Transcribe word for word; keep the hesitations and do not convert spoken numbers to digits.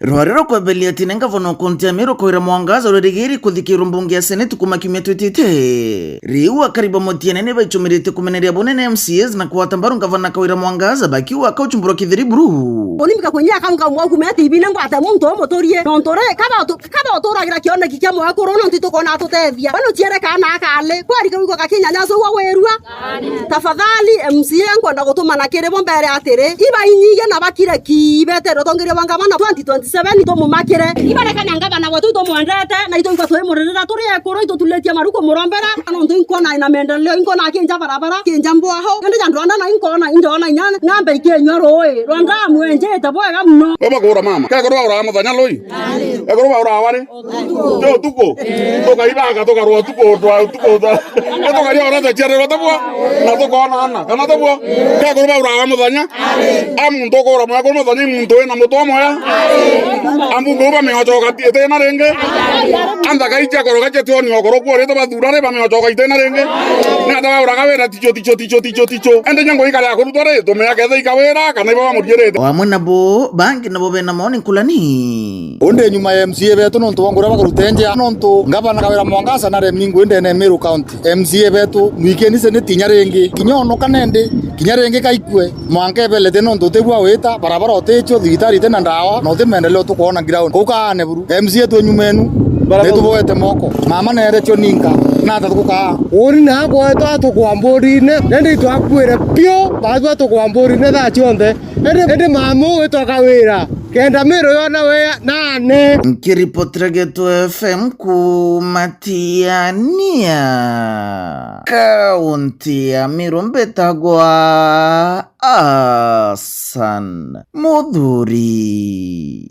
Rwari rwa kwebelia ati ni ngavana o kaunti ya Meru Kawira Mwangaza rurigiri kuthikirwa mbunge ya Seneti kuma kiumia twitite. Riu akari ba Mutiene ni baichumirite kumeneria bunene M C As na kugwata mbaru ngavana Kawira Mwangaza bakiuga akauchumburwa kithiri buru. Uni mbika kwinyia akanka mwaku me T V-ini ngwate muntu umuturie. Nontu ri, kaba utu-, kaba uturagira kioneki kia mwekuru, nontu itukona atutethia. Bano ciere kana akali. Kwari kau iko gakinyanya acio gwa wirua. Tafadhali, M C A nkwenda gutumana kiri bo mbere atiri, ibainyige na bakire ki ibeterwe utongeria bwa ngavana twenty twenty-seven, itumumakire. Ibarekania ngavana wetu itumwendete, na itwigua twimuririra turi ekuru, itutulitie maru kumurombera. Nontu inkwona ina maendeleo, inkwona akinja barabara, akinja mbwaho. Indi ja ndwanda na inkwona, indoona inya ng'ambe ikinyua rui rwa ndamu enjete bwega muno. Baba kura mama, kekuru bauraga muthenya lui? Kekuru bauraga wari? Jo tuku. Tukaibaka, tukarwa tuku, twa tuku twa. Tukaria ora tachiarerwa tabwa. Na tukoonana. Kana tabwa. Kekuru bauraga muthenya? A muntu ukura mwekuru muthenya i muntu wina mutwe mwega. Ambunge uba miochoka itena ringi. Antha kai cia koroga cia tioni okoro kuorite bathura ri bamiochoka itena ringi. Ni ata bauraga wira ticho, ticho, ticho, ticho, ticho. Ende nyango ikare akurutwa ri, tumea ketha ikawira, kana iba bamuriirite. O amwe nabo, bangi nabo bena maoni nkulani. Undi nyuma ya M C A betu nontu bwa nguria bakaruta enjea, nontu ngavana Kawira Mwangaza na remi ngu indene Meru County. M C A betu, mwikeni Seneti inya ringi. Kinya onoka nendi, kinya ringi kaikue. Mwanka ebelete nontu utibua wita, barabara uticio, thibitari iti na ndawa, na uti maendeleo tukwona ground. Kuu kaane buru. M C A twi nyuma enu, nituboete moko. Mama neere cio ninka, nata tukukaa. Uni na agwetwa tukwamburine, nendi itwakuire piu, baatwa tukwamburine thaa cionthe. Indi, indi mama ugwitwa Kawira, kenda Miru yona wea nane. Nkiripotera Geto F M kuuma Tiania, kaunti ya Miru, mbitagwa Hassan Muthuri.